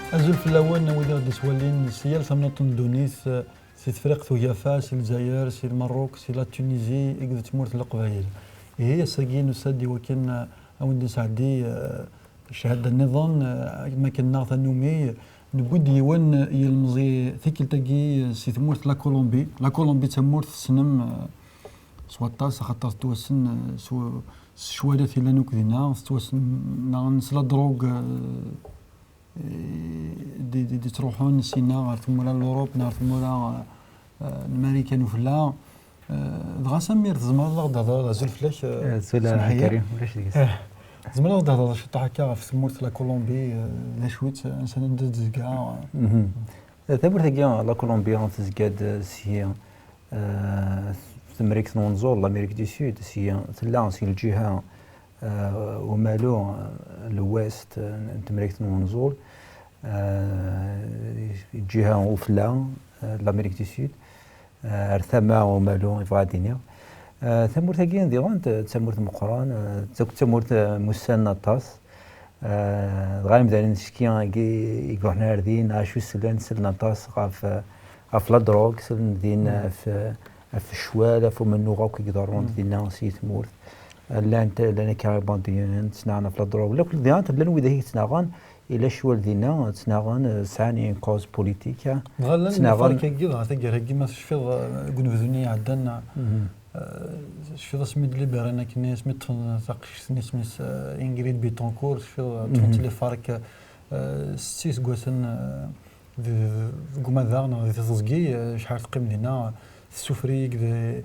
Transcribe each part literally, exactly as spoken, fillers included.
Azul fell-awen, a wid i ɣ-d-ittwalin si yal tamnaḍt n ddunit, si Tefriqt Ugafa, si Lezzayer, si Lmerruk, si la Tunisie, akked tmurt n Leqbayel. Ihi, ass-agi nusa-d i wakken, eh, a wen-d-nesɛeddi, eh, cchada nniḍen, eh, am akken neɣ tannumi, newwi-d yiwen, eh, yilemẓi tikkelt-agi, eh, si tmurt n la Colombie. La Colombie d tamurt tessnem, eh, s waṭas, axaṭer tettwassen, eh, s, s ccwalat yellan akk dinna, tettwassen, neɣ s la drogue, eh, eh, di, di, di ttruḥun sina ɣer tmura n Lurup, neɣ ɣer tmura, eh, n Marikan ufella. Eh, dɣa Samir, tzemreḍ ad aɣ-d-tehḍreḍ, azul fell-ak, eh, Azul a Karim, ulac deg-s. Eh, tzemreḍ ad aɣ-d-tehḍreḍ ciṭuḥ akka ɣef tmurt n la Colombie, eh, d acu-tt, ansa anda d-tezga? Mhm. Eh, tamurt-agi, la Colombie, tezga-d, eh, si, eh, Temrikt n Wenẓul, l'Amérique du Sud, si, tella si lǧiha eh, umalu, eh, l'ouest, eh, n Temrikt n Wenẓul, eh, lǧiha ufella, eh, de l'Amérique du Sud, eh, ar tama umalu, yebɣa ad d-iniɣ. Eh, tamurt-agi diɣen d, d tamurt meqqren, eh, d tamurt, eh, mussan aṭas. Eh, dɣa imdanen agi i iruḥen ar din, acu sellen, sellen aṭas ɣef, eh, ɣef la drogue, sellen din ɣef, ɣef ccwal, ɣef umennuɣ akk i iḍerrun dinna si tmurt. Llant, llan akka ibandiyen ttnaɣen ɣef la drogue. Lakk diɣen llan widak i yettnaɣen, ila ccwal dinna, ttnaɣen, eh, sɛan une cause politique, eh, Dɣa llan ttnaɣen. Lfark-agi, dɣa taggara-agi, ma tecfiḍ, eh, deg unebdu-nni iɛeddan, eh, tecfiḍ asmi d-liberen akken, asmi ṭṭfen taqcict-nni isem-is, eh, Ingrid Betancourt, tecfiḍ, eh, ṭṭfen-tt lfark, eh, setti iseggasen, eh, di, deg umadaɣ neɣ di teẓgi, eh, acḥal teqqim dinna, tessufri-yi deg,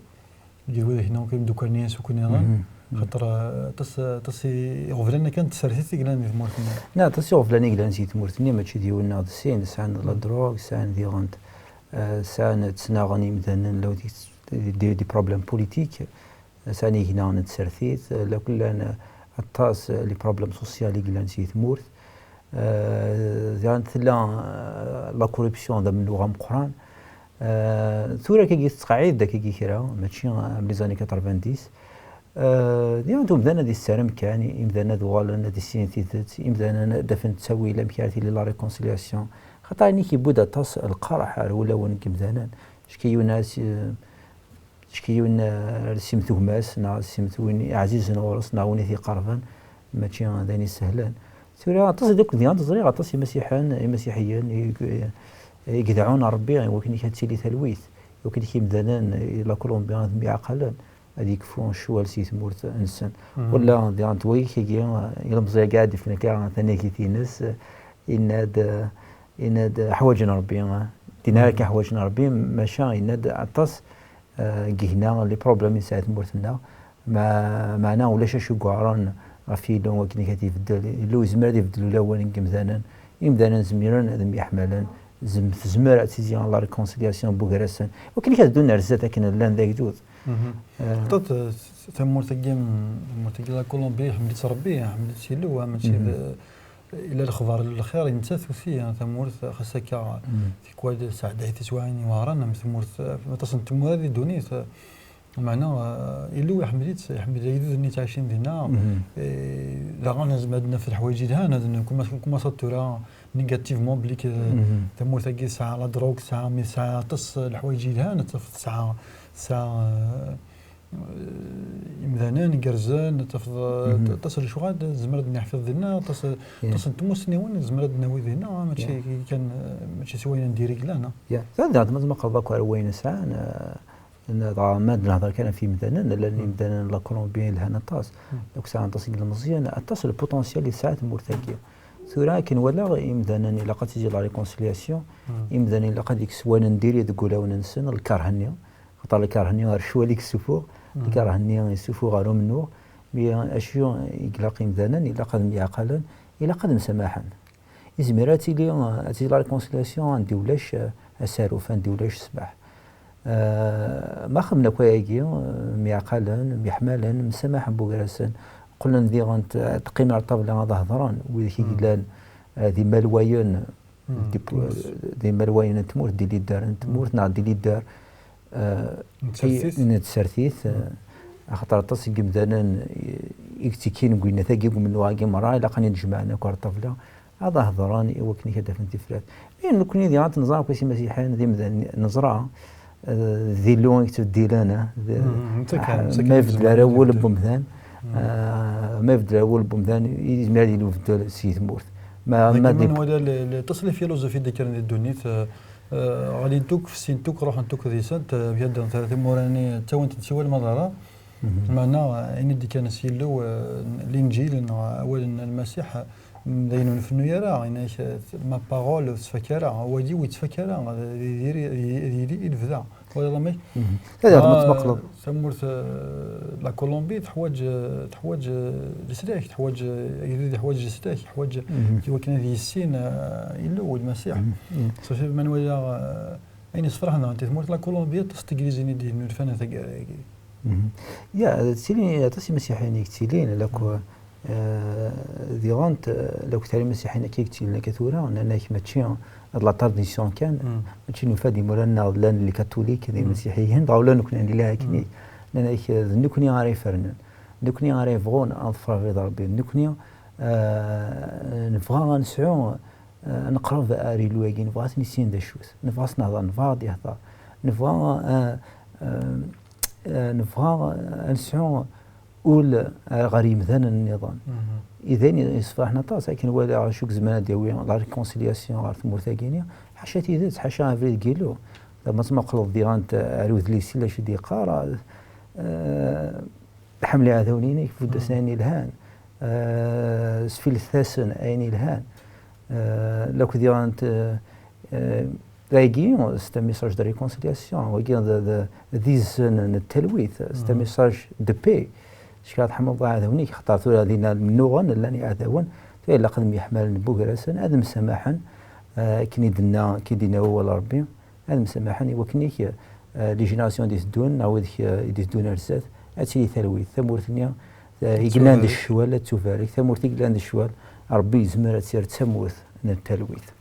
deg widak-nni akk imeddukal-nni-ines akk nniḍen, xaṭer, eh, aṭas, aṭas i iɣeblan akka n tsertit i yellan di tmurt-nni. Na, aṭas iɣeblan i yellan si tmurt-nni, mačči d yiwen neɣ d sin, sɛan la drogue, sɛan diɣen, eh, sɛan ttnaɣen imdanen, la des, des, des problèmes politiques, sɛan igna n tsertit, eh, la kullan, eh, aṭas, eh, les problèmes sociaux i yellan si tmurt. Eh, diɣen tella, eh, la corruption d amennuɣ ameqqran. Eh, tura akkagi tettqeɛɛid-d akkagi kra, mačči am les années quatre-vingt-dix. Eh, diɣen umdan ad yessarem kan, imdanen ad uɣalen ad issinen tidet, imdanen ad d-afen ttawil amek ara tili la réconciliation. Xaṭer ayen i k-yewwi-d aṭas lqerḥ ar wulawen n yimdanen. Acki yiwen ara s-, Acki yiwen, eh, ad s-yemmet gma-s, neɣ ad s-yemmet win ɛzizen ɣur-s, neɣ win i t-iqerben, mačči d ayen isehlen. Tura, aṭas d akk diɣen ẓriɣ, aṭas imasiḥen, imasiḥiyen i, i, i yedɛun Ṛebbi i wakken ad tili talwit, i wakken imdanen i la Colombie ad myaɛqalen, ad yekfu ccwal si tmurt-nsen. Wala diɣen twagi-agi, ilemẓi-agi ad d-ifken akka tanagit-ines, yenna-d, yenna-d ḥwaǧen Ṛebbi, dinna akka ḥwaǧen Ṛebbi, maca yenna-d aṭas, eh, n yigna, les problèmes i tesɛa tmurt-nneɣ. Ma-, meɛna ulac acu yuɛren ɣef Yillu wakken ad ibeddel. Yillu yezmer ad ibeddel ulawen n yimdanen. Imdanen zmiren ad myeḥmalen. Zem-, tezmer ad tizi la réconciliation bugar-asen. Wakken ad ddun ar zdat akken llan d agdud. Eh, Ṭaṭ, eh, tamurt-agi, tamurt-agi la Colombie, ḥmed-itt Ṛebbi, ḥmed-itt Yillu, mačči d, Ila lexbar n lxir, i nettat uti, tamurt, xas akka, tikwal sɛeddayen tiswiɛin iweɛren, am tmurt, aṭas n tmura di ddunit, meɛna, eh, Illu iḥemmel-itt, iḥemmel agdud-nni ttɛicin dinna. Eh, daɣen nezmer ad naf leḥwayeǧ yelhan, ad n-, kuma-, kumaṣaḍ tura négativement, belli k-, tamurt-agi tesɛa la drogue, tesɛa, mi tesɛa aṭas n leḥwayeǧ yelhan, ad tafeḍ tesɛa, tesɛa, eh, eh, imdanen igerrzen, tafeḍ, eh, aṭas n lecɣal, nezmer ad d-neḥfiḍ dinna, aṭas, aṭas n tmussniwin, nezmer ad d-nawi dinna, mačči kan, eh, mačči s wayen n diri i yellan, ah. Ya, ta d ma tmaqreḍ akk ar wayen sɛan, eh, n-, dɣa ma d-nehḍer kan ɣef yimdanen, llan imdanen n la Colombie lhan aṭas, akk sɛan aṭas n yilmeẓyen, aṭas n le potentiel i tesɛa tmurt-agi. Tura akken walaɣ imdanen ilaq ad tizi la réconciliation, imdanen ilaq ad yekkes wayen n diri deg wulawen-nsen, lkerh-nni, Xaṭer lkeṛh-nni ar ccwal i yessufuɣ, lkeṛh-nni yessufuɣ ar umennuɣ, mi acu i ilaq imdanen, ilaq ad myeɛqalen, ilaq ad msamaḥen. Izmir ad tili, ad tili la réconciliation anda ulac, eh, asaruf, anda ulac ssmaḥ. Eh, ma xedmen akk ayagi, eh, myeɛqalen, myeḥmalen, msamaḥen bugar-asen, qqlen diɣen t-, ad qqimen ar ṭṭabla ad hedṛen, wid i yellan, eh, d imalwayen, di, di imalwayen n tmurt, di lider n tmurt, neɣ di lider, eh, n tsertit, eh, axaṭer aṭas n yimdanen i, i yettekkin deg winat-agi, deg umennuɣ-agi merra, ilaq ad ten-id-jemɛen akk ar ṭṭabla, ad hedren i wakken ad d-afen tifrat. Mi nekkni diɣen neẓra akk imasiḥiyen d imdanen, neẓra, eh, d Illu i yettbeddilen, eh, d-, Mhm, d takan, ah, d takan ma yebdel ara wul n umdan, Mhm. ah, ma yebdel ara wul n umdan, yezmer ad yili ubeddel si tmurt. Ma, ma Dagi ma di- nwala le, le, aṭas n les philosophes i d-yekkren di ddunit, eh, eh, ɣlint akk, fsint akk, ruḥent akk di-sent, eh, amek ad d-, timura-nni ttawint-d siwa lmaḍara. Mhm. Meɛna, eh, ayen i d-ikkan s Yillu, eh, Linǧil, neɣ awal n Lmasiḥ, eh, d ayen ur nfennu ara, yenna-k, eh, ma parole ur tettfak ara, awal-iw ur yettfak ara, ad yili, ad yili i lebda. Twalaḍ amek? Mhm. Ad yeɛḍem ad Ah, tmaqleḍ. Tamurt, eh, la Colombie teḥwaǧ, eh, teḥwaǧ, eh, leslak, teḥwaǧ, eh, agdud yeḥwaǧ leslak, yeḥwaǧ Mhm. i wakken ad yissin, eh, Yillu, Lmasiḥ. Mhm. Mhm. Safi ma nwala, eh, ayen yessefraḥen daɣen di tmurt la Colombie, aṭas n teglizin i d-yennulfan taggara-agi. Mhm. Ya, ttilin aṭas imasiḥiyen i yettilin, lakk, eh, diɣen, eh, lakk tara imasiḥiyen akka i yettilin akka tura, nnan-ak mačči d la tradition kan, Mm. mačči nufa-d imura-nneɣ llan les catholiques, d Mm. imasiḥiyen, dɣa ula nekkni nella akken. Mm. Nnan-ak, eh, d nekkni ara ifernen, nekkni ara yebɣun ad ḍefreɣ abrid n Rebbi, nekkni, eh, nebɣa ad nesɛu, eh, ad neqreb ar Illu-agi, nebɣa ad t-nissin d acu-t, nebɣa ad s-nehḍer, nebɣa ad d-yehḍer, nebɣa, eh, eh, eh, nebɣa ad nesɛu ul, eh, ɣer yimdanen nniḍen. Mhm. I d ayen yessefraḥen aṭas, akken walaɣ acu i yezmer ad d-yawi la réconciliation ɣer tmurt-agi-ni, ḥaca tidet, ḥaca abrid n Yillu. Ma tmuqleḍ diɣen ar udlis-nni acu i d-yeqqar, eh, ḥemmel iɛdawen-inek, bdu-asen Mhm. ayen yelhan, eh, sfilet-asen ayen yelhan. Eh, lakk diɣen, eh, eh, dagi, c'est un message de réconciliation. Wagi d, d, d izen n talwit, c'est un Mhm. message de paix. Cekk ad tḥemmleḍ iɛdawen-ik, xaṭer tura dinna mennuɣen, llan iɛdawen, tura ilaq ad myeḥmalen bugrasen, ad msamaḥen, eh, akken i d-tenna, akken i d-yenna wawal n Rebbi, ad msamaḥen i wakken-ik, eh, les générations i d-iteddun, neɣ wid-ik, eh, i d-iteddun ar zdat, ad tili talwit, tamurt-nni, eh, i yellan d ccwal, ad tubarek, tamurt i yellan d ccwal, Rebbi yezmer ad tt-yerr d tamurt n talwit.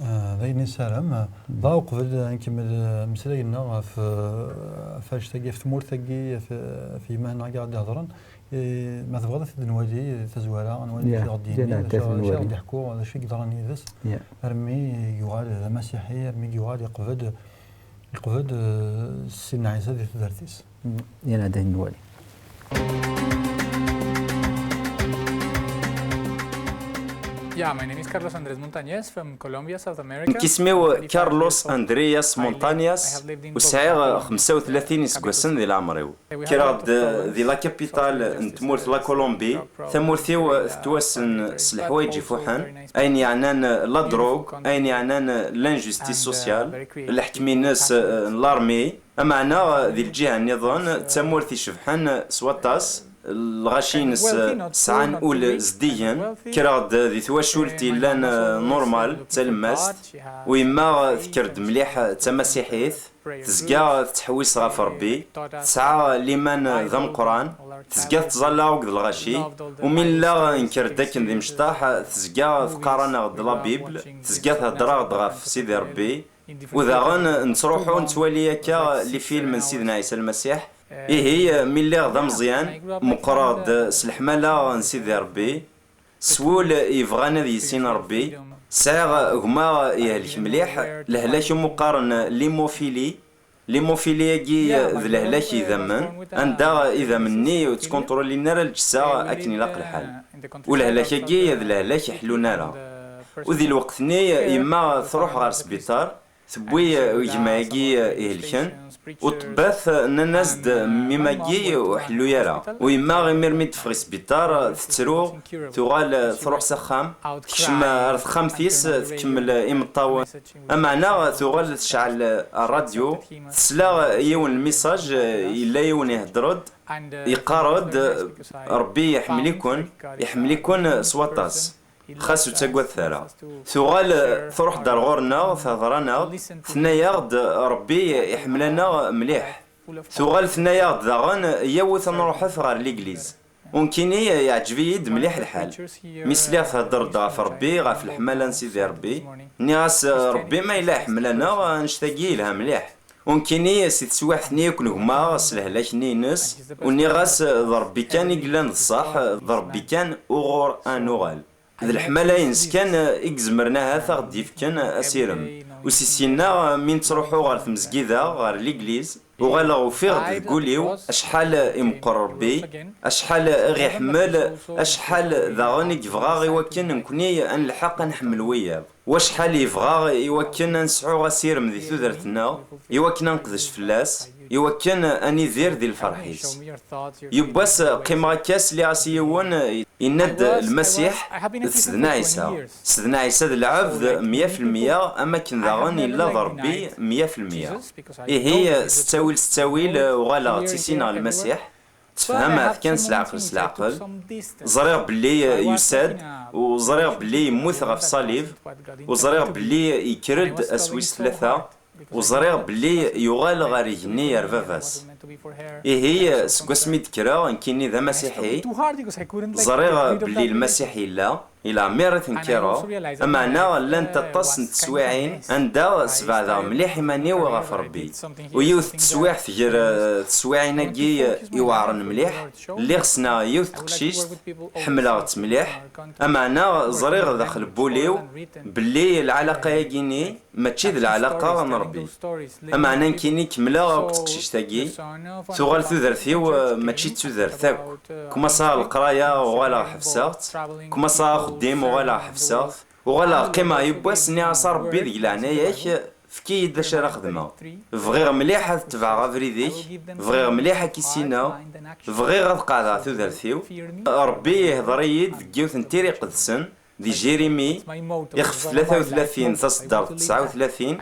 Ah, d ayen nessaram. Dɣa uqbel ad nkemmel, eh, ameslay-nneɣ ɣef, eh, ɣef annect-agi, ɣef tmurt-agi, ɣef, ɣef yemma-nneɣ i aɣ-d-ihedren, eh, ma tebɣiḍ ad t-id-nwali, eh, tazwara, ad nwali acu i aɣ-d-yenni, d acu i aɣ-d-iḥku, d acu i yeḍran yid-s, armi i yuɣal d amasiḥi, armi i yuɣal yeqbel, yeqbel, eh, Sidna Ɛisa di tudert-is. Mm, yenna-d ayen nwali. Yeah, my name is Carlos Andrés Montañez from Colombia, South America. Nekk isem-iw Carlos Andreas Montañez, u sɛiɣ xemsa u tlatin iseggasen di leɛmer-iw. Kkreɣ-d di la capitale n tmurt la Colombie, tamurt-iw tettwassen s leḥwayeǧ ifuḥen, ayen yeɛnan la drogue, ayen yeɛnan l'injustice sociale, leḥkem-ines n l'armée. Ameɛna, di lǧiha nniḍen, d tamurt icebḥen s waṭas, lɣaci-ines sɛan ul zeddigen. Kkreɣ-d di twacult yellan, eh, normal, d talemmast, u yemma tekker-d mliḥ, d tamasiḥit, tezga tettḥewwis ɣef Rebbi, tesɛa liman d ameqqran, tezga tettẓalla akked lɣaci, u mi nella nker-d akken d imecṭaḥ, tezga teqqar-aneɣ-d la Bible, tezga thedder-aɣ-d ɣef Sidi Rebbi, U daɣen nettruḥu nettwali akka lifilm n Sidna Ɛisa Lmasiḥ. Ihi, mi lliɣ d ameẓyan, meqqreɣ-d s leḥmala n Sidi Ṛebbi, s wul yebɣan ad yissin Ṛebbi. Sɛiɣ gma ihelk mliḥ, lehlak umi qqaren l'hémophilie. L'hémophilie-agi d lehlak idammen, anda idammen-nni ur ttkunṭrulin ara lǧessa akken ilaq lḥal. U lehlak-agi d lehlak iḥellun ara. U di lweqt-nni, yemma truḥ ɣer sbiṭar, tewwi gma-agi ihelken, u ṭṭebbat nnan-as-d, mmi-m-agi ur ḥellu ara. U yemma, imir mi d-teffeɣ i sbiṭar, tettru, tuɣal truḥ s axxam, tekcem ar texxamt-is, tkemmel imeṭṭawen. Ameɛna tuɣal tecɛel ṛṛadyu, tesla yiwen lmisaj, yella yiwen ihedder-d, yeqqar-d, Ṛebbi iḥemmel-iken, iḥemmel-iken s waṭas. Xas ur ttagadet ara. Tuɣal, eh, truḥ-d ar ɣur-neɣ, tehder-aneɣ-d, tenna-yaɣ-d, Ṛebbi iḥemmel-aneɣ mliḥ. Tuɣal tenna-yaɣ-d daɣen, yawet ad nruḥet ɣer ligliz. U nekkini, eh, yeɛǧeb-iyi-d mliḥ lḥal. Mi sliɣ thedder-d ɣef Ṛebbi, ɣef leḥmala n Sidi Ṛebbi, nniɣ-as, eh, Ṛebbi ma yella iḥemmel-aneɣ, annect-agi yelha mliḥ. U nekkini, si teswiɛt-nni akk n gma s lehlak-nni-ines, u nniɣ-as, eh, d Ṛebbi kan i yellan d ṣṣeḥ, d Ṛebbi kan uɣur ad nuɣal. D leḥmala-ines kan i izemren ahat ad ɣ-d-yefken asirem. Ur s-issin-aɣ mi nettruḥu ɣer tmezgida, ɣer ligliz, uɣaleɣ ufiɣ-d deg wul-iw acḥal i meqqer Rebbi, acḥal i ɣ-iḥemmel, acḥal daɣen i yebɣa i wakken nekkni ad nelḥeq ad nḥemmel wiyaḍ. Wacḥal yebɣa i wakken ad nesɛu asirem di tudert-nneɣ, i wakken ad neqdec fell-as, i wakken ad nidir di lferḥ-is. Yiwwas qqimeɣ akka sliɣ-as i yiwen, yenna-d Lmasiḥ, d Sedna Ɛisa. Sedna Ɛisa d lɛebd mya f lmya, am akken daɣen yella d Rebbi mya f lmya. Ihi, s ttawil s ttawil, uɣaleɣ ttissineɣ Lmasiḥ. Tefhameɣ-t kan s leɛqel s leɛqel. Ẓriɣ belli yusa-d, u ẓriɣ belli yemmut ɣef ṣṣalib, u ẓriɣ belli yekker-d ass wis tlata, u ẓriɣ belli yuɣal ɣer igenni ar baba-s. Ihi, seg wasmi d-kkreɣ, nekkini d amasiḥi, ẓriɣ belli Lmasiḥ yella, i leɛmir i tenkireɣ, ameɛna llant aṭas n teswiɛin anda sbeɛdeɣ mliḥ iman-iw ɣef Rebbi. U yiwet n teswiɛt gar, eh, teswiɛin-agi, eh, iweɛren mliḥ, lliɣ ssneɣ yiwet n teqcict, ḥemmleɣ-tt mliḥ, ameɛna ẓriɣ daxel n wul-iw belli lɛalaqa-agi-ni mačči d lɛalaqa n Rebbi. Ameɛna nekkini kemmleɣ akk teqcict-agi, tuɣal tudert-iw, eh, mačči d tudert akk. Kmaṣaɣ leqraya uɣaleɣ ḥebseɣ-tt, kmaṣaɣ axeddim uɣaleɣ ḥebseɣ-t, uɣaleɣ qqimeɣ yiwwas nniɣ-as a Rebbi deg leɛnaya-k, efk-iyi-d d acu ara xedmeɣ. Bɣiɣ mliḥ ad tebɛeɣ abrid-ik, bɣiɣ mliḥ ad k-issineɣ, bɣiɣ ad qeɛdeɣ tudert-iw. Rebbi ihdeṛ-iyi-d deg yiwet n tira iqedsen, di Jirimi, ixef tlata u tlatin, taṣeddart tesɛa u tlatin,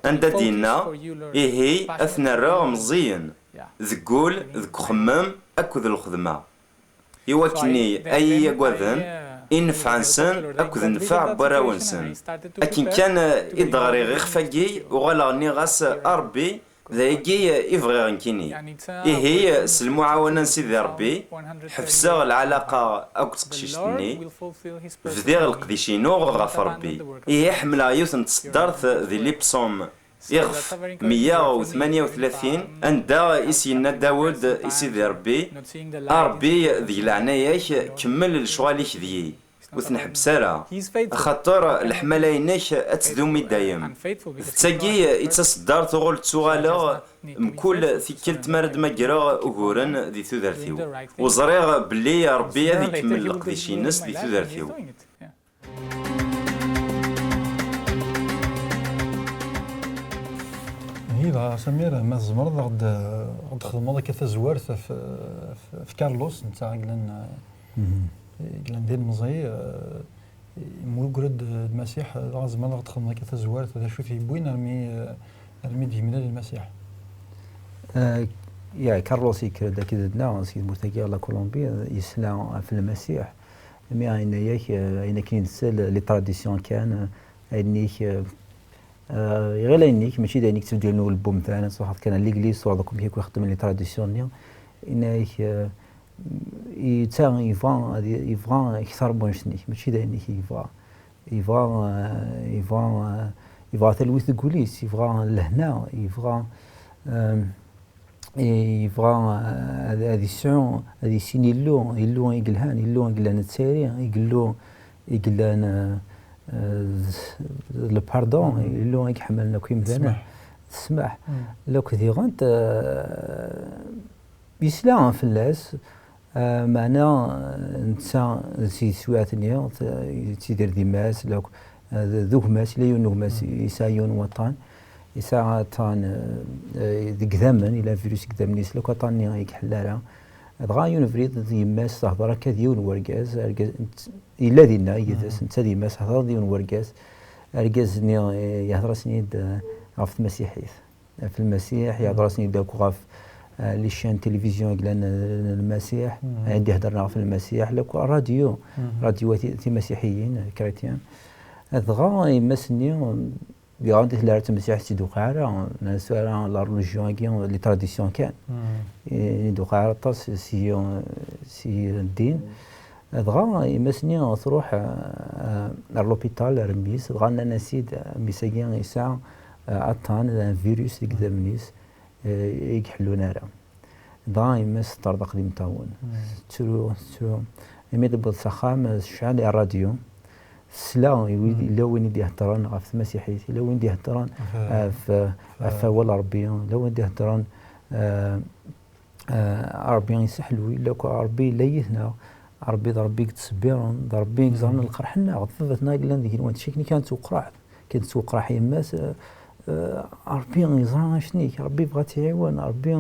anda d-yenna, ihi, ad ten-rreɣ meẓẓiyen, deg wul, deg uxemmem, akked lxedma. I wakken-nni ay iyi-yagaden, i nnfeɛ-nsen akked nnfeɛ n warraw-nsen. Akken kan i d-ɣriɣ ixef-agi, uɣaleɣ nniɣ-as, a Rebbi, d ayagi i bɣiɣ nekkini. Ihi, s lemɛawana n Sidi Rebbi, ḥebseɣ lɛalaqa akked teqcict-nni, bdiɣ leqdic-inu ɣef Rebbi. Ihi, ḥemmleɣ yiwet n tseddart di Lipsum, ixef meyya u tmanya u tlatin, anda i s-yenna Dawed i Sidi Rebbi, a Rebbi, deg leɛnaya-k, kemmel lecɣal-ik deg-i. Ur ten-ḥebbes ara, axaṭer leḥmala-inek ad tdum i dayem. D tagi i d taseddart ur ttuɣaleɣ mkul tikkelt mi ara d-mmagreɣ uguren di tudert-iw. U ẓriɣ belli Rebbi ad ikemmel leqdic-ines di tudert-iw. Ihi dɣa, Samir, ma tzemreḍ ad ɣ-d-, ad ɣ-d-txedmeḍ akka tazwart ɣef, ɣef, ɣef Carlos, netta i yellan, i yellan d ilemẓi, eh, yemmuger-d Lmasiḥ, dɣa tzemreḍ ad ɣ-d-txedmeḍ akka tazwart, d acu i t-yewwin armi, eh, armi d-yemlal Lmasiḥ? Eh, ya, Carlos yekker-d akked-neɣ si tmurt-agi, la Colombie, yesla ɣef Lmasiḥ, mi yenna-yak, eh, ayen akken i nsel, les traditions kan, eh, ayen-ik, eh, Eh, iɣil ayen-ik, mačči d ayen i yettbeddil n ulbum, tɛana tṛuḥeḍ kan ar ligliz, tuɣeḍ akk amek akk i xeddmen les traditions-nni. Yenna-ak, eh, netta yebɣa ad y-, yebɣa kter n wanect-nnek, mačči d ayen-ik i yebɣa. Yebɣa, eh, yebɣa, eh, yebɣa talwit deg wul-is, yebɣa lehna, yebɣa, eh, yebɣa, eh, ad, ad yesɛu, ad yissin Illu, Illu i yelhan, Illu i yellan d tayri, i Illu i yellan, eh, eh, d, d le pardon, Illu i iḥemmlen akk imdanen. Ssmaḥ. Ssmaḥ. Lakk diɣen, eh, yesla fell-as, eh, meɛna, eh, netta si teswiɛt-nni, t-, yettidir d yemma-s, lakk, eh, d, d gma-s, yella yiwen n gma-s, yesɛa yiwen n waṭṭan. Yesɛa aṭṭan, eh, eh, deg idammen, yella virus deg idammen-is, lakk aṭṭan-nni i iḥell ara. Dɣa yiwen ubrid d yemma-s tehder akka d yiwen n wergaz, argaz, yella dinna yid-s, netta d yemma-s, hedren d yiwen n wergaz. Argaz-nni, eh, yehder-asen-id, eh, ɣef tmasiḥit. Ɣef Lmasiḥ, yehder-asen-id akk ɣef, eh, les chaînes télévision i yellan, eh, n Lmasiḥ, ayen d-iheddren ɣef Lmasiḥ, lakk radio, radio ti-, timasiḥiyin, chrétiens. Dɣa yemma-s-nni, Diɣen di tella ara tmasiḥit i d-tuqiɛ ara, nnan-as ara la religion-agi, les traditions kan. I d-tuqiɛ ara aṭas si, si ddin. Dɣa yemma-s-nni truḥ, eh, ar l'hôpital, ar mmi-s, dɣa nnan-as-id, mmi-s-agi yesɛa, eh, aṭṭan, un virus deg idammen-is, eh, i iḥellun ara. Dɣa yemma-s teṭṭerḍeq d imeṭṭawen. Tettru, tettru. Imi d-tewweḍ s axxam, tecɛel i ṛṛadyu. tesla i wid, yella win i d-iheddren ɣef tmasiḥit, yella win i d-iheddren ɣef, ɣef wawal Ṛebbi, yella win i d-iheddren, eh, eh, Ṛebbi iseḥlu, yella akk Ṛebbi yella yid-neɣ, Ṛebbi d Ṛebbi i yettṣebbiren, d Ṛebbi i yeẓran lqerḥ-nneɣ, d baba-tneɣ i yellan deg-nwen, d acu akken kan tettweqraḥ, kan tettweqraḥ yemma-s, eh, eh, Ṛebbi yeẓra acu-nnek, Ṛebbi yebɣa ad tt-iɛiwen, Ṛebbi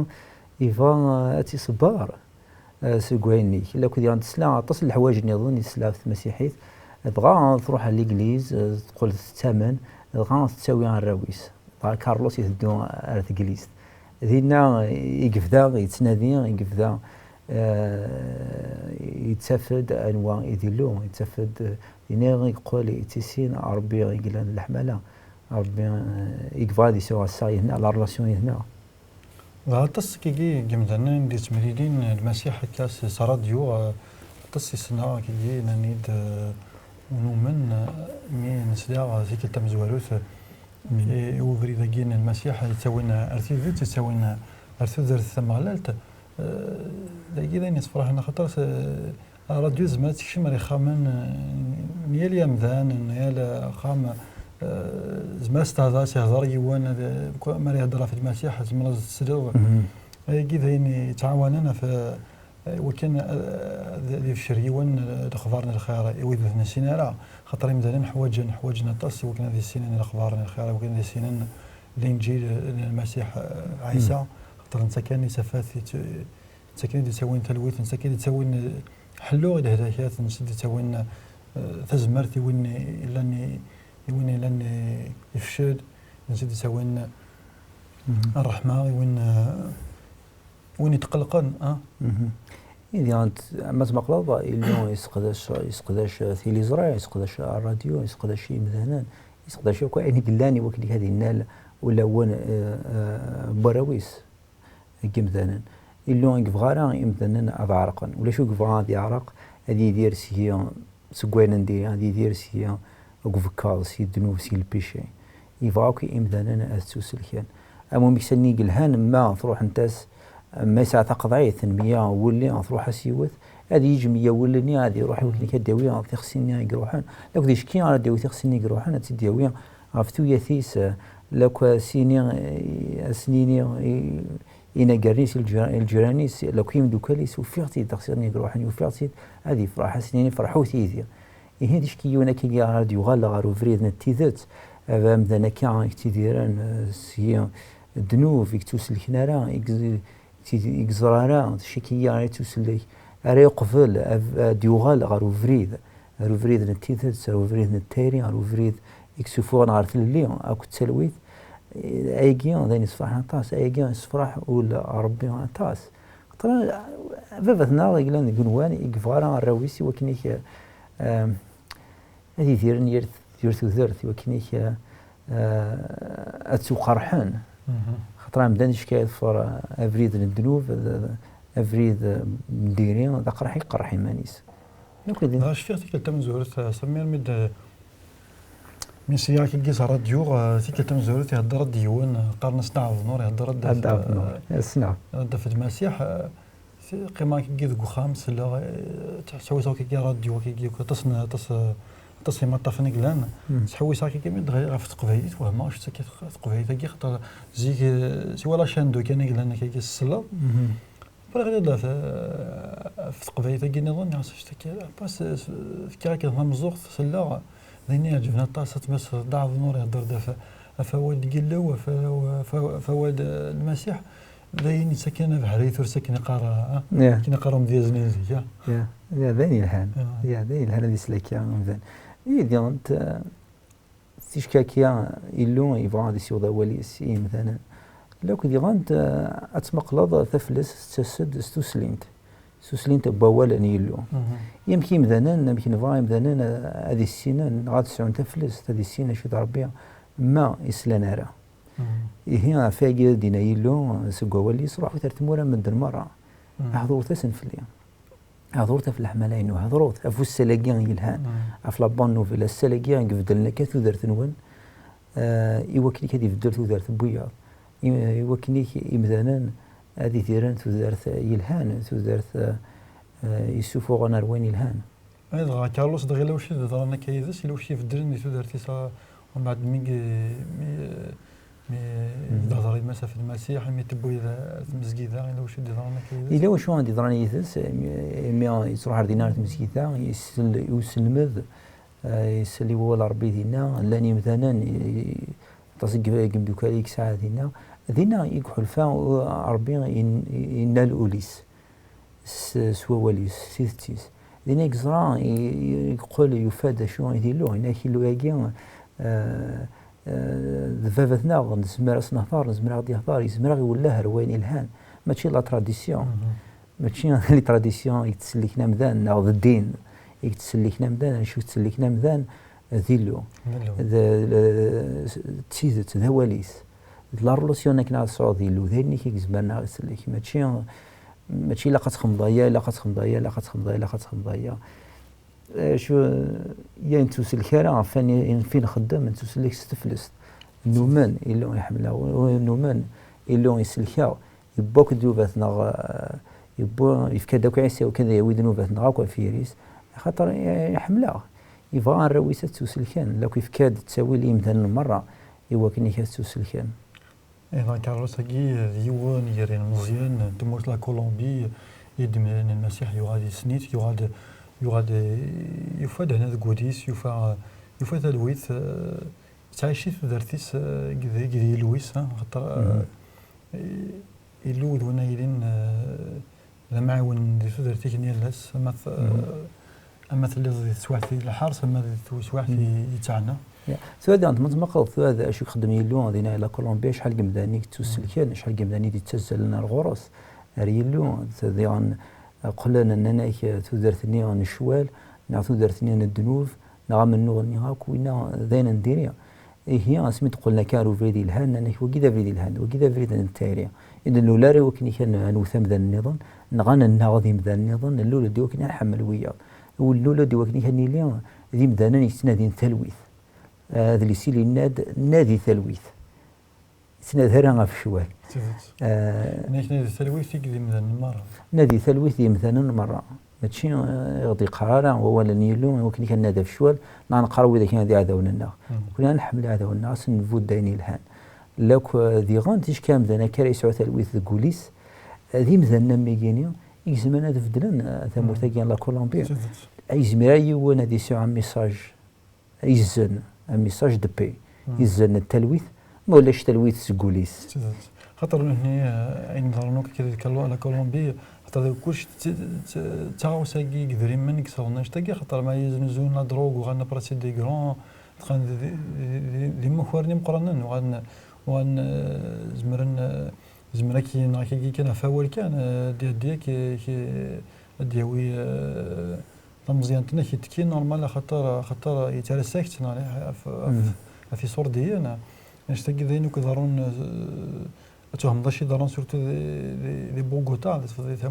yebɣa, eh, ad tt-iṣebber. Eh, seg wayen-nni, la kudi tesla aṭas n leḥwayeǧ nniḍen i tesla ɣef tmasiḥit, dɣa tṛuḥ ɣer legliz, eh, teqqel tettamen, dɣa tettawi arraw-is. Dɣa Carlos iteddu ar teglizt. Dinna i yebda yettnadi, i yebda, eh, yettaf-d anwa i d Illu, yettaf-d, eh, dinna i yeqqel yettissin Ṛebbi i yellan d leḥmala, Ṛebbi, eh, i yebɣa ad yesɛu assaɣ yid-neɣ, la relation yid-neɣ. Dɣa aṭas akkagi n yimdanen i d-yettemlilin Lmasiḥ akka s, s ṛadyu, eh, aṭas i ssneɣ akkagi nnan-iyi-d, eh, ur numen, eh, mi nesla, eh, tikkelt tamezwarut, eh, i, i ubrid-agi n Lmasiḥ yettawin ar tidet, yettawin ar tudert tameɣlalt. Eh, dagi d ayen yessefraḥen axaṭer, eh, Ṛṛadyu tezmer ad tekcem ar ixxamen, eh, n yal amdan, n yal axxam, eh, tezmer ad s-tehder, ad s-ihder yiwen, ad, mi ara ihder ɣef Lmasiḥ, tezmer ad s-tesleḍ. Ayagi d ayen yettɛawanen ɣef, eh, wakken, eh, ad, ad ibeccer yiwen, eh, lexbar n lxir i wid ur t-nessin ara. Xaṭer imdanen ḥwaǧen, ḥwaǧen aṭas i wakken ad issinen lexbar n lxir, i wakken ad issinen Linǧil, eh, n Lmasiḥ, eh, Ɛisa. Xaṭer netta kan i tafat, i t-, d takken i d-ittawin talwit, d takken i d-ittawin, eh, ḥellu i lehlakat, d takken i d-ittawin, eh, tazmert i win illan i, i win illan i, ifcel, d takken i d-ittawin, eh, ṛṛeḥma i win, eh, win itqellqen, ah. Idi, ant-, ma tmaqleḍ, Illu yesseqdac, yesseqdac tiliẓri, yesseqdac ṛṛadyu, yesseqdac imdanen, yesseqdac akk ayen i yellan i wakken ad innal ulawen, eh, eh, n warraw-is. Deg yimdanen. Illu ur yebɣi ara imdanen ad ɛerqen. Ulac ur yebɣa ad yeɛreq, ad yidir seg, seg wayen n diri, ad yidir seg, deg ubekkaḍ, seg ddnub, seg lpici. Yebɣa akk imdanen ad ttuselken. Am umeksa-nni yelhan, ma truḥent-as, ma yesɛa taqeḍɛit n meyya wulli, truḥ-as yiwet, ad yeǧǧ meyya wulli-nni, ad iruḥ i wakken ad d-yawi tixsi-nni i iruḥen. Akked icki ara d-yawi tixsi-nni i iruḥen, ad tt-id-yawi ɣef tuyat-is, eh, lakk as-yini, eh, as-nini i, i inaggaren-is, i lǧira-, i lǧiran-is, lakk imeddukal-is, ufiɣ-tt-id, tixsi-nni i iruḥen, ufiɣ-tt-id, ad ifreḥ, as-nini, ferḥut yid-i. Ihi, d acu-k yiwen akka ara d-yuɣal ɣer ubrid n tidet, amdan akka i yettidiren, eh, seg ddnub, i yettuselken ara, i i yeẓra ara d acu-k ara yettusellek, ara yeqbel ad, ad d-yuɣal ɣer ubrid, ɣer ubrid n tidet, ɣer ubrid n tayri, ɣer ubrid i yessufuɣen ɣer tlelli akked talwit. Ayagi d ayen yessefraḥen aṭas, ayagi yessefraḥ ul n Ṛebbi aṭas. Xaṭer baba-tneɣ i yellan deg igenwan, i yebɣa ara arraw-is i wakken i k-, eh, ad idiren yir, yir tudert, i wakken i k-, eh, ad ttuqerḥen. Xaṭer amdan icka yeḍfer, eh, abrid n ddnub, d, d, abrid, eh, n diri, d aqerḥ i iqerreḥ iman-is. Akk d Dɣa cfiɣ tikkelt tamezwarut, eh, Samir, mi d-, mi sliɣ akkagi s ṛṛadyu, eh, tikkelt tamezwarut ihedder-d yiwen, eh, qqaren-as Dda Ɛebdnur, ihedder-d Dda Ɛebdnur, eh, ssneɣ. Dda Lmasiḥ, eh, Qqimeɣ akkagi deg uxxam, selleɣ, eh, ttḥewwiseɣ akkagi ṛṛadyu, akkagi, aṭas n, aṭas, aṭas n imaṭṭafen i yellan. Ttḥewwiseɣ akkagi mi d-ɣriɣ ɣef teqbaylit, wehmeɣ acu d takka teq-, teqbaylit-agi, xaṭer zik, eh, siwa la chaîne deux kan i yellan akkagi s selleɣ. Après ɣriɣ-d ɣef, ɣef teqbaylit-agi nniḍen, nniɣ-as acu d takka, après s-, s-, fkiɣ akken tameẓẓuɣt, selleɣ, d ayen i iɛeǧben aṭas, ad tmas Dda Ɛebdnur ihedder-d ɣef, ɣef wawal n Yillu, ɣef, ɣef, ɣef wawal n Lmasiḥ. D ayen yettaken abeḥri tura s akken iqqar, ah, akken iqqar umedyaz-nni n zik, ah. Ya, ya, d ayen yelhan. Ya, d ayen yelhan ad isel akka umdan. Yid-i, eh, ticki akka Illu yebɣa ad isiweḍ awal-is i yimdanen. Lakk diɣen, eh, ad tmaqleḍ taflest tettas-d s tuslint. S tuslint n wawal n Yillu. Amek imdanen, amek nebɣa imdanen, eh, ad issinen, neɣ ad sɛun taflest, ad issinen acu d Ṛebbi, ma islan ara. Ihi, ɣef wagi i d-yenna Yillu seg wawal-is, ruḥut ar tmura n medden merra. Hḍuret-asen fell-i. Hḍuret ɣef leḥmala-inu, hḍuret ɣef ussan-agi yelhan, ɣef la bonne nouvelle, ass-agi i ibeddlen akka tudert-nwen, eh, i wakken ad ibeddel tudert n wiyaḍ, i, i wakken imdanen ad idiren tudert yelhan, tudert, eh, yessufuɣen ar wayen yelhan. Dɣa Carlos, dɣa yella wacu i d-yeḍran akka yid-s, yella wacu i ibeddlen di tudert-is, ah, umbeɛd mi, mi, mi d-tehder yemma-s ɣef Lmasiḥ, mi tewwi ar tmezgida, yella wacu i d-yeḍran akka yid-s? Yella wacu i d-yeḍran yid-s, imi, imi yettruḥ ar dinna ar tmezgida, isell i uselmed, eh, isell i wawal n Ṛebbi dinna, llan yimdanen, i, i, aṭas n yim-, n yimdukal i yesɛa dinna. Dinna i iḥulfa, uh, Ṛebbi in-, innal ul-is s, s wawal-is, s tidet-is. Dinna i yeẓra, i, i, yeqqel yufa-d acu i d Illu, yenna-ak Illu-agi, eh, eh, d baba-tneɣ, nezmer ad s-nehder, nezmer ad ɣ-d-yehder, yezmer ad ɣ-iwelleh ar wayen ilhan. Mačči la tradition. Mačči les traditions i yettselliken amdan, neɣ d ddin i yettselliken amdan, acu yettselliken amdan, d Illu. D Illu. D, d, d tidet, d awal-is. D la relation akken ad tesɛuḍ d Illu, d ayen-ik i izemren ad ɣ-isellek. Mačči, mačči ilaq ad txedmeḍ aya, ilaq ad txedmeḍ aya, ilaq ad txedmeḍ aya, ilaq ad txedmeḍ aya. Acu, ya nettusellek ara ɣef wayen, ɣef wayen nxeddem, nettusellek s teflest. Numen Illu iḥemmel-aɣ, numen Illu isellek-aɣ, yewwi-d ddnubat-nneɣ, eh, yewwi, yefka-d akk Ɛisa, akken ad yawi ddnubat-nneɣ akk ɣef yiri-s, axaṭer iḥemmel-aɣ. Yebɣa arraw-is ad ttuselken, lakk yefka-d ttawil i yimdanen merra, i wakken ad ttuselken. Ihi, Carlos-agi d yiwen gar yilmeẓyen n tmurt la Colombie i d-mlalen Lmasiḥ, yuɣal yessen-it, yuɣal, yuɣal yufa-d hna deg wul-is, yufa, yufa talwit, eh, yettɛici tudert-is, eh, deg, deg, deg Illu-is, eh, axaṭer, eh, Illu d win ay yilin, eh, d amɛiwen di tudert-ik n yal ass, ama t-, ama telliḍ di teswiɛt i lḥers, ama di teswiɛt i, i ttaɛna. Ya. Tura diɣen, ma tmaqleḍ tura d acu i ixeddem Yillu dinna la Colombie, acḥal n yimdanen i yettuselken, acḥal n yimdanen i d-yettazzalen ar ɣur-s, ar Yillu, diɣen qqlen nnan-ak tudert-nni n ccwal, neɣ tudert-nni n ddnub, neɣ amennuɣ-nni akk, winna d ayen n diri. Ihi, asmi d-qqlen akka ar ubrid yelhan, nnan-ak, "Wagi d abrid yelhan, wagi d abrid n tayri." I d-nlul ara i wakken i kan ad nwet amdan nniḍen, neɣ ad nennaɣ d imdanen nniḍen, nlul-d i wakken ad nḥemmel wiyaḍ. Ur nlul-d i wakken i kan nili d imdanen yettnadin talwit. Adlis-i yenna-d, "Nadi talwit." Ur ttnadi ara ɣef ccwal. D tidet. Eh, Nadi talwit i d imdanen merra. Nadi talwit d imdanen merra. Mačči, eh, i ɣ-d-yeqqar ara wawal n Yillu, i wakken i kan nadi ɣef ccwal, neɣ neqqar widak ad d iɛdawen-nneɣ. Nekkni ad nḥemmel iɛdawen-nneɣ, ad sen-nbudd ayen yelhan. Lakk, eh, diɣen, ticki amdan akka ara yesɛu talwit deg wul-is, eh, d imdanen am wigini i izemren ad beddlen, eh, tamurt-agi n la Colombie. D tidet. Yezmer yiwen ad yesɛu un message izzen, un message de paix, izzen n talwit, ma ulac talwit seg wul-is. D tidet. Xaṭer nutni, eh, ayen iḍerrun akk akka di Colo-, la Colombie, xaṭer d kullec d, d, d taɣawsa-agi n yedrimen i yesɣen annect-agi, xaṭer ma yeznuzuyen la drogue, uɣalen après c'est des grands, qqlen d, d, d, d, d imakaren imeqqranen, uɣalen, uɣalen, eh, zemren, eh, zemren ad k-, neɣ ad k-, kan ɣef wawal kan, eh, ad d-iɛeddi ak-, ak-, ad d-yawi, eh, tameẓyant-nni ad k-ittekki normal, axaṭer, axaṭer yettarra-ak-tt, neɣ ɣef, ɣef, ɣef iṣurdiyen. Annect-agi d ayen akk iḍerrun, eh, ad twehmeḍ acu iḍerrun, surtout di, di, di Bogota, di, di, di,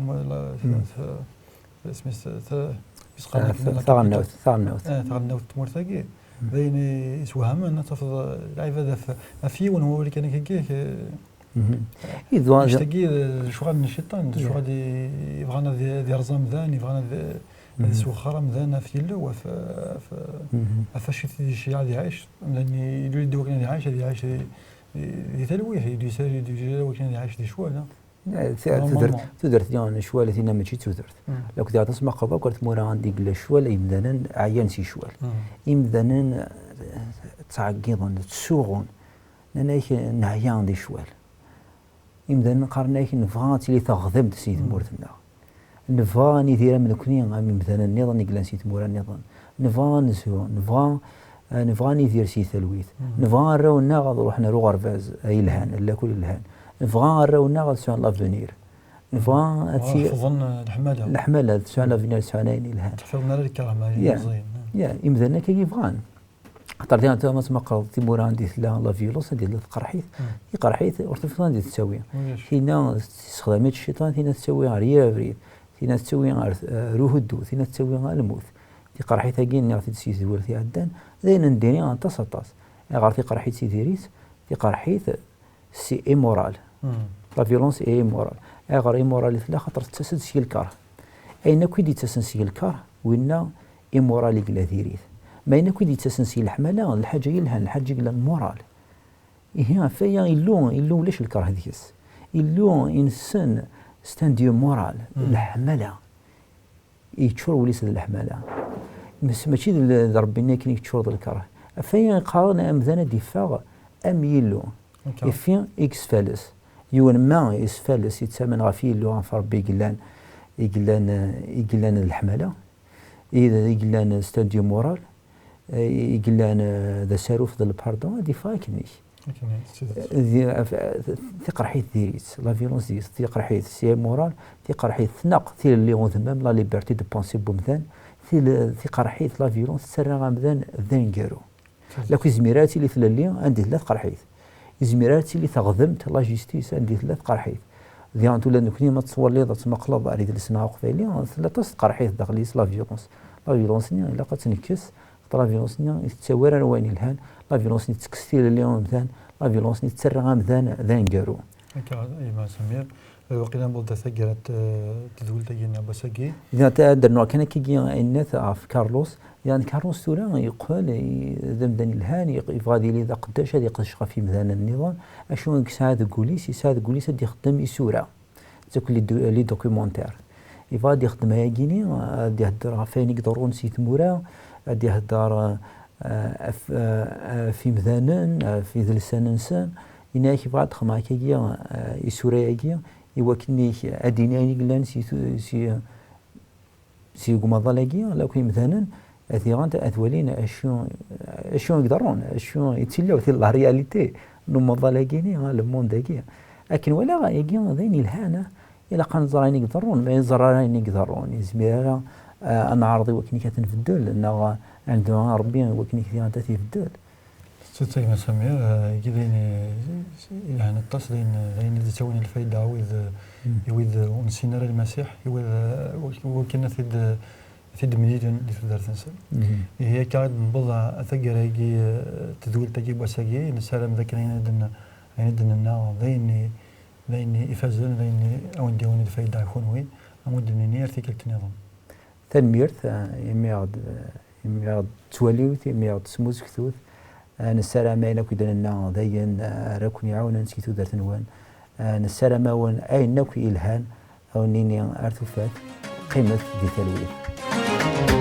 di, isem-is, ta-, isqan akken, taɣelnawt, taɣelnawt. Eh, taɣelnawt n tmurt-agi. D ayen i, isewhamen, ad tafeḍ, eh, lɛibad ɣef, ɣef yiwen wawal kan akka, eh, Mhm. Annect-agi d lecɣal n cciṭan, d lecɣal i, yebɣan ad, ad yerẓ amdan, yebɣan ad, ad iswexxer amdan ɣef Yillu, ɣef, ɣef, ɣef wacu i t-id-iceyyeɛ ad iɛic. Amdan i, ilul-d i wakken ad iɛic, ad iɛic di, di, di talwit, i d-yusa, i d-yusa i wakken ad iɛic di ccwal, ha? Eh, ti-, tudert, normalement. Tudert diɣen n ccwal, tinna mačči d tudert. Lakk diɣen tasmaqeḍ akk ar tmura anda i yella ccwal, imdanen ɛyan si ccwal. Imdanen, eh, ttɛeggiḍen, ttsuɣun. Nnan-ak, "Neɛya di ccwal." Imdanen qqaren-ak, "Nebɣa ad tili teɣdemt si tmurt-nneɣ. Nebɣa ad nidir am nekni, am imdanen nniḍen i yellan si tmura nniḍen. Nebɣa ad nezhu, nebɣa, eh, nebɣa ad nidir si talwit. Nebɣa arraw-nneɣ ad ruḥen ar uɣerbaz ay yelhan, lakul yelhan. Nebɣa arraw-nneɣ ad sɛun l'avenir. Nebɣa ad ti-, ḥefḍen, eh, leḥmala. Leḥmala, ad sɛun l'avenir, ad sɛun ayen yelhan." Ur ḥfiḍen ara lkerh, ma Ya, meẓẓiyen. Ya, imdanen akka i bɣan. Xaṭer diɣen tura ma tmaqreḍ timura anda i tella la violence, anda i tella tqerḥit, tiqerḥit ur tufiḍ anda i tettawi. Ulac. Tinna tessexdam-itt cciṭan, tinna tettawi ɣer yir abrid, tinna tettawi ɣer, eh, ɣer uhuddu, tinna tettawi ɣer lmut. Tiqerḥit-agi nniɣ-t-id si tedwirt iɛeddan, d ayen n diri aṭas, aṭas. Ayɣer tiqerḥit si diri-tt? Tiqerḥit c'est immoral. La violence est immorale. Ayɣer immoral i tella? Xaṭer tettas-d seg lkeṛh. Ayen akk i d-yettasen seg lkeṛh, winna imural i yella diri-t. Ma ayen akk i d-yettasen si leḥmala, d lḥaǧa yelhan, lḥaǧa yellan mural. Ihi, ɣef waya, Illu, Illu ulac lkeṛh deg-s. Illu inessen, c'est un Dieu moral, leḥmala. Yeččur wul-is d leḥmala. Mes mačči d, d Ṛebbi-nni akken i yeččur d lkeṛh. Ɣef waya i qqaren amdan ad d-iffeɣ am Yillu. Ifi i yesfales. Yiwen ma yesfales, yettamen ɣef Yillu, ɣef Ṛebbi i yellan, i yellan, i yellan d leḥmala, i, i yellan c'est un Dieu moral, i yellan d asaruf d lpardon, ad iffeɣ akken-ik. Di, af-, tiqerḥit diri-tt, la violence diri-tt, tiqerḥit, c'est immoral, tiqerḥit tneqq tilelli udmam, la liberté de pensée n umdan, til-, tiqerḥit, la violence, tettarra amdan d aneggaru. La izmir ara tili tlelli anda tella tqerḥit. Izmir ara tili teɣdemt, la justice, anda tella tqerḥit. Diɣen ula d nekni ma tettwaliḍ ad tmaqleḍ ar idles-nneɣ aqbayli, tella aṭas n tqerḥit daxel-is, la violence. La violence-nni ilaq ad tt-nekkes, xaṭer la violence-nni i tettawi ara wayen yelhan, la violence-nni tettekkes tilelli n umdan, la violence-nni tettarra amdan d aneggaru. Akka, a gma Samir, waqila newweḍ-d taggara n tedwilt-agi n wass-agi. Diɣen ad d-rnuɣ kan akkagi ayen ɣef Carlos. Diɣen Carlos tura yeqqel i, d amdan yelhan, yeq-, yebɣa ad yili d aqeddac, ad iqdec ɣef yimdanen nniḍen. Acu i yesɛa deg wul-is? Yesɛa deg wul-is ad ixdem isura. D akk les do-, les documentaires. Yebɣa ad ixdem ayagi-ni, ad ihedder ɣef wayen i iḍerrun si tmura, ad ihedder, eh, ɣef, eh, ɣef yimdanen, ɣef idelsan-nsen. Yenna-yak yebɣa ad xedmeɣ akkagi, eh, isura-agi, i wakken ad d-yini ayen i yellan si tu-, si, si deg umaḍal-agi, la akk imdanen, ad iɣen, ad walin acu, acu i iḍerrun, acu i d tilawt, la réalité n umaḍal-agi-ni, le monde-agi. Akken walaɣ, ayagi d ayen yelhan, ilaq ad nẓer ayen i iḍerrun, ma ur neẓer ara ayen i iḍerrun, ur nezmir ara, eh, ad neɛreḍ i wakken ad t-nbeddel, neɣ ad nedɛu Ṛebbi i wakken ad t-ibeddel. Tettayem a Samir, eh, igi d ayen i, yelhan aṭas, d ayen, d ayen i d-ittawin lfayda i wid, i wid ur nessin ara Lmasiḥ, i wid, eh, wak-, wakken ad t-id, ad t-id-mlilen di tudert-nsen. Ihi akka i d-newweḍ a, a taggara-agi, eh, tedwilt-agi n wass-agi, nessaram d akken ayen i d-n-, ayen i d-nenna d ayen i, d ayen ifazen, d ayen i awen-d-yawin lfayda i kunwi, am wi d-nini ar tikkelt nniḍen. Tanemmirt, eh, imi aɣ-d, eh, imi aɣ-d-tettwaliwt, imi aɣ-d-tesmuzgtut. Eh, nessaram ayen akk i d-nenna d ayen, eh, ara ken-iɛawnen si tudert-nwen. Eh, nessaram-awen ayen akk yelhan, a wen-nini ar tufat, qqimet di talwit.